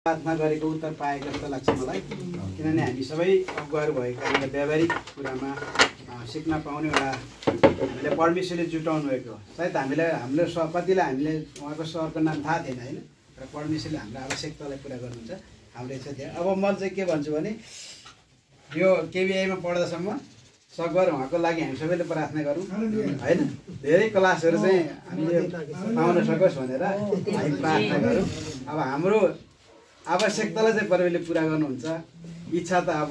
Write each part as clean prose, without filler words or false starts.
प्रार्थना गरेको उत्तर पाएको जस्तो लाग्छ मलाई, किनभने हामी सबै अगुवाहरू भएका व्यावहारिक कुरामा सिक्न पाउने एउटा हामीले परमेश्वरले जुटाउनु भएको हो। सायद हाम्रो कतिलाई हामीले उहाँको सरको नाम थाहा थिएन होइन, र परमेश्वरले हाम्रो आवश्यकतालाई पुरा गर्नुहुन्छ। हाम्रो इच्छा थियो। अब म चाहिँ के भन्छु भने यो केबिआईमा पढ्दासम्म सकभर उहाँको लागि हामी सबैले प्रार्थना गरौँ होइन। धेरै क्लासहरू चाहिँ हामीले पाउन सकोस् भनेर हामी प्रार्थना गरौँ। अब हाम्रो आवश्यकतालाई चाहिँ परमेश्वरले पुरा गर्नुहुन्छ। इच्छा त अब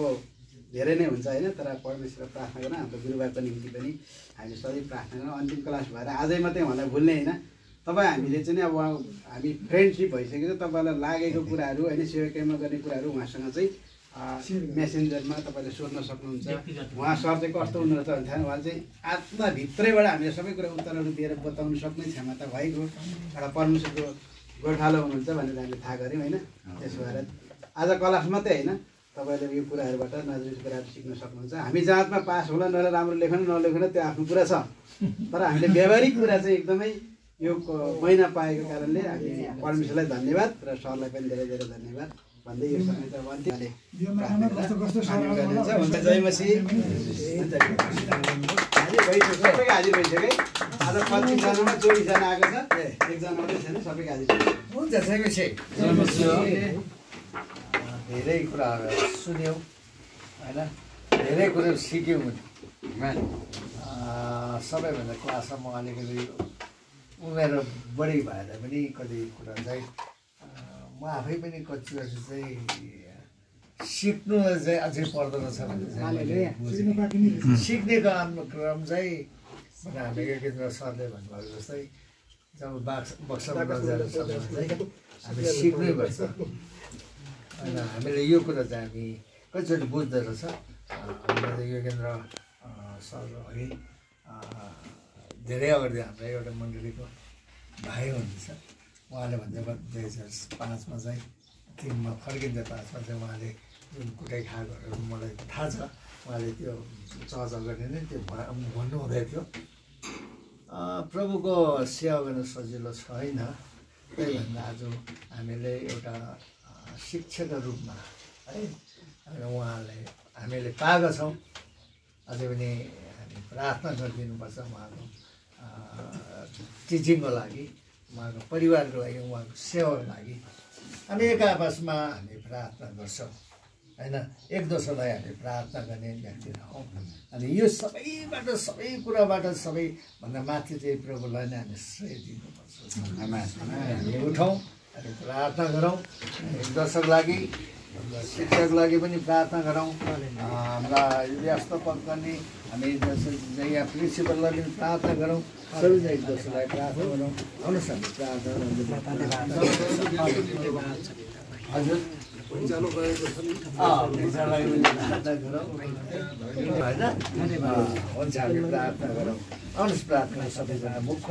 धेरै नै हुन्छ होइन, तर परमेश्वर प्रार्थना गर्न हाम्रो गुरुबाको निम्ति पनि हामी सधैँ प्रार्थना गरौँ। अन्तिम क्लास भएर आजै मात्रै उहाँलाई भुल्ने होइन। तपाईँ हामीले चाहिँ अब हामी फ्रेन्डसिप भइसकेको छ। तपाईँलाई लागेको कुराहरू होइन, सेवाकेन्द्रमा गर्ने कुराहरू उहाँसँग चाहिँ मेसेन्जरमा तपाईँले सोध्न सक्नुहुन्छ। उहाँ सर चाहिँ कस्तो हुनुहुन्छ भने उहाँ चाहिँ आत्माभित्रैबाट हामीले सबै कुरा उत्तरहरू दिएर बताउनु सक्ने क्षमता भएको एउटा परमेश्वरको गोठालो हुनुहुन्छ भनेर हामीले थाहा गऱ्यौँ होइन। त्यसो भएर आज क्लास मात्रै होइन, तपाईँले यो कुराहरूबाट नजिक कुराहरू सिक्न सक्नुहुन्छ। हामी जाँचमा पास होला नहोला, राम्रो लेख्नु नलेख्नु त्यो आफ्नो कुरा छ, तर हामीले व्यावहारिक कुरा चाहिँ एकदमै यो महिना पाएको कारणले हामी परमेश्वरलाई धन्यवाद र सरलाई पनि धेरै धेरै धन्यवाद भन्दै यो समय त अन्त्यले हुन्छ। जय मसीह। हाजिर भइसक्यो, सबैको हाजिर भइसक्यो। आज 25जनामा 24जना आएको छ, एकजना मात्रै छैन, सबैको हाजिर हुन्छ। जय मसीह। धेरै कुराहरू सुन्यौँ होइन, धेरै कुराहरू सिक्यौँ। सबैभन्दा क्लासमा म अलिकति उमेर बढी भएर पनि कति कुरा चाहिँ म आफै पनि कतिवटा चाहिँ सिक्नुलाई चाहिँ अझै पर्दो रहेछ भने चाहिँ सिक्ने क्रम चाहिँ हाम्रो योगेन्द्र सरले भन्नुभएको जस्तै जब बक्सामा नजाएर चाहिँ हामी सिक्नैपर्छ होइन। हामीले यो कुरा चाहिँ हामी कतिचोटि बुझ्दो रहेछ। मैले योगेन्द्र सर अघि धेरै अगाडि हाम्रो एउटा मण्डलीको भाइ हुनुहुन्छ, उहाँले भन्दै 2005मा चाहिँ 3मा फर्किँदै 5मा चाहिँ उहाँले जुन कुटाइ खाएकोहरू मलाई थाहा छ। उहाँले त्यो चर्चा गर्ने नै त्यो भन्नुहुँदै थियो। प्रभुको सेवा गर्न सजिलो छैन, त्यही भन्दा आज हामीले एउटा शिक्षकका रूपमा है उहाँलाई हामीले पाएका छौँ। अझै पनि हामी प्रार्थना गरिदिनुपर्छ उहाँको टिचिङको लागि, उहाँको परिवारको लागि, उहाँको सेवाको लागि। अनि एक आपसमा हामी प्रार्थना गर्छौँ होइन, एक दोस्रोलाई हामी प्रार्थना गर्ने व्यक्ति हौँ। अनि यो सबैबाट सबै कुराबाट सबैभन्दा माथि चाहिँ प्रभुलाई नै हामी श्रेय दिनुपर्छ। हामी उठौँ अनि प्रार्थना गरौँ, एक दोस्रोको लागि, शिक्षाको लागि पनि प्रार्थना गरौँ, हाम्रा व्यवस्थापक पनि हामी यहाँ प्रिन्सिपललाई पनि प्रार्थना गरौँ, सबैजना एक दोस्रोलाई प्रार्थना गरौँ। आउनुहोस् हामी प्रार्थना हजुर प्रार्थना गरौँ होइन। हुन्छ हामी प्रार्थना गरौँ। आउनुहोस् प्रार्थना सबैजना मुख